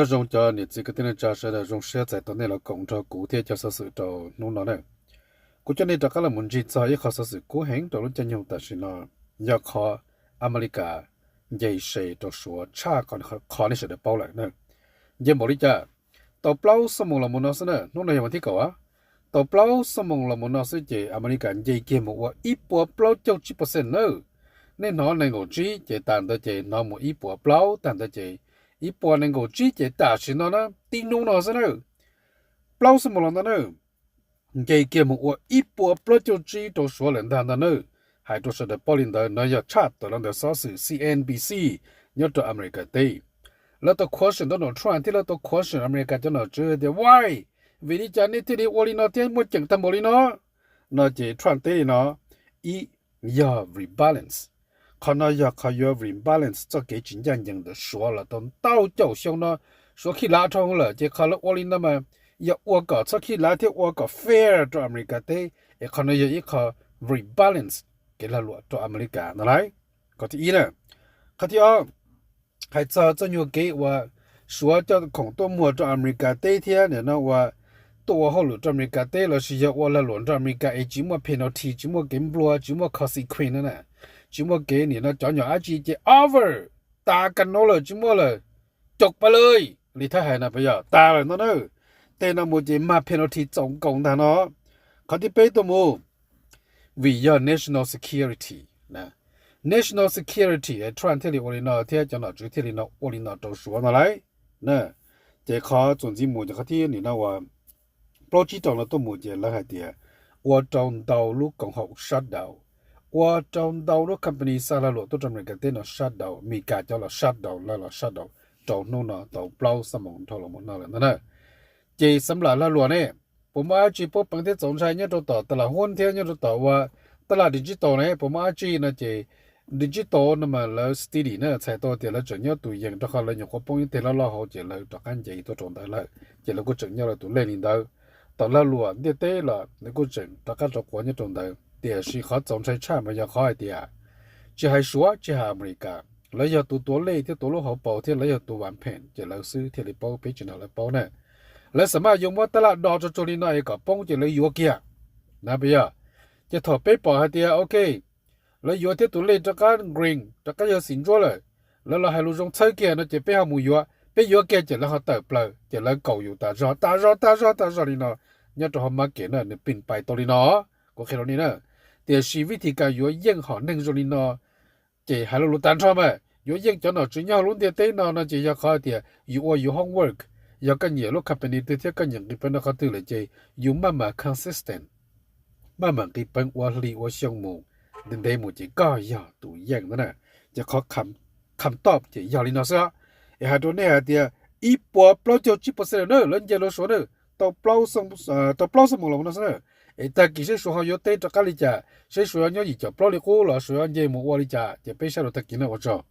Nyob zoo cov niam txiv kwv tij neej tsa sawv daws, zoo siab txais tos nej los koom nrog kuv thiab cov xov xwm rau hnub no na. Kuv coj nej rov qab los mus ntsib txog ib qho xov xwm kub heev rau lub caij nyoog tam sim no, yog qhov Amelikas nce se rau Suav tshaj qhov nej sawv daws paub lawm na. Nce npaum li cas? Tau plaub xuab moos los mus no xwb na, hnub no yog vas thib kaum, tau plaub xuab moos los mus no xwb ces Amelikas nce kiag mus ua ib puas plaub caug tsib percent na. Nej hnov nees nkaum tsib ces tag ntawd ces hnov mus ib puas plaub tag ntawd ces ib puas nees nkaum tsib ces tam sim no na, tib hnub no xwb na, plaub xuab moos los ntawd na, nce kiag mus ua ib puas plaub caug tsib rau Suav lawm ntag ntag na. Hais rau sawv daws paub li ntawd, no yog tshaj tawm los ntawm xov xwm C N B C nyob rau Amelikas teb. Lawv tau question Donald Trump thiab lawv tau question Amelikas cov nom tswv tias why, vim li cas nej thiaj li ua li no thiab muaj ceem tag npaum li no? No ces Trump teb li no, ib, yog rebalance. Qhov no yog qhov yuav rebalance txoj kev tsis ncaj ncees ntawm Suav los tau ntau caum xyoo no. Suav khij lav dhau lawm ces qhov lawv ua li no mas yog ua kom txhob khij lav thiab ua kom fair rau Amelikas teb, es qhov no yog ib qho rebalance kev lag luam rau Amelikas no lauj. Qhov thib ib na. Qhov thib ob, hais txog txoj nyuag kev uas Suav coj khoom tuaj muag rau Amelikas teb thiab nim no ua tuaj ua hauj lwm rau Amelikas teb lossis yog ua lag luam nrog Amelikas es tsis muaj penalty, tsis muaj kev nplua, tsis muaj consequence na, tsis muaj kev nim no cov nyom dab tsi ces over, tas ka no lawm tsis muaj lawm, coj pa lawm li thawj hais no puas yog tas lawm no na. Tej no mus ces mag penalty txaus nkaus ntag no. Qhov thib peb tuaj mus, vim yog national security. National security es Trump thiaj li ua li no thiab cov nom tswv thiaj li no ua li no rau Suav no lauj. Ces qhov txuas ntxiv mus ces qhov thib nim no uas plaub tsib rau no tuaj mus ces lawv hais tias ua rau ntau lub koom haum shutdown, ua rau ntau lub company xa lag luam tuaj rau Amelikas teb no shutdown, Amelikas cov los shutdown, lawv los shutdown rau hnub no tau plaub xuab moos dhau los mus no lawm ntag na. Ces xeev lam lag luam ne, puas muaj dab tsi poob peev thiab txaus ntshai nyob rau tom tas las hub thiab nyob rau tom ua taj laj digital ne? Puas muaj dab tsi no ces digital no mas lawv steady na, txhais tau tias lawv tseem nyob tus yees rau qhov lawv nyuam qhuav poob ib teg loj loj hauv ces lawv rov qab nce tuaj rau ntawd lawm, ces lawv kuj tseem nyob lawv tus lej li ntawd. Tom lag luam ntiaj teb los lawv kuj tseem rov qab rov quav nyob rau ntawd, tiam sis qhov txaus ntshai tshaj mas yog qhov hais tias tsis hais Suav tsis hais Amelikas, lawv yog tus tuav lej thiab tuav lub hauv paus thiab lawv yog tus vam phem ces lawv xwb thiaj li paub, peb tsis nrog lawv paub na. Lawv xam maj yuav muab taj laj do tsuag tsuag li no es kom poob ces lawv yuav kiag na, puas yog? Ces thaum peb pom hais tias ok, lawv yuav thiab tus lej rov qab green, rov qab yog xim ntsuab lawm, lawv los hais lus zoo txhawb kiag no ces peb ho mus yuav, peb yuav kiag ces lawv ho tawm plaws ces lawv kaum yus tas zog tas zog tas zog tas zog li no. Nyob rau hauv market na nws pin pais tau li no, kuv qhia rau nej na. Tiam sis vij thim kas yuav yeej hom neeg zoo li no ces hais lo lus tag nrho mas yuav yeej cov nom tswv nyob hauv lub ntiaj teb no no ces yog qhov tias yus ua yus homework, yog koj nyiam lub company twg thiab koj nyiam nqis peev rau qhov twg lawm ces yus maj mam consistent, maj mam nqis peev ua hli ua xyoo mus, ntev ntev mus ces koj yog tus yeej ntag na. Ces qhov kham top ces yog li no xwb. Es hais rau nej hais tias ib puas plaub caug tsib percent na, lawv nce rau Suav na, tau plaub xuab moos los no xwb na. Es tag kis seb Suav ho yuav teb rov qab li cas, seb Suav yuav nyob yim caum plaub li qub los Suav yuav nce mus ua li cas ces peb saib rau tag kis no ua tsaug.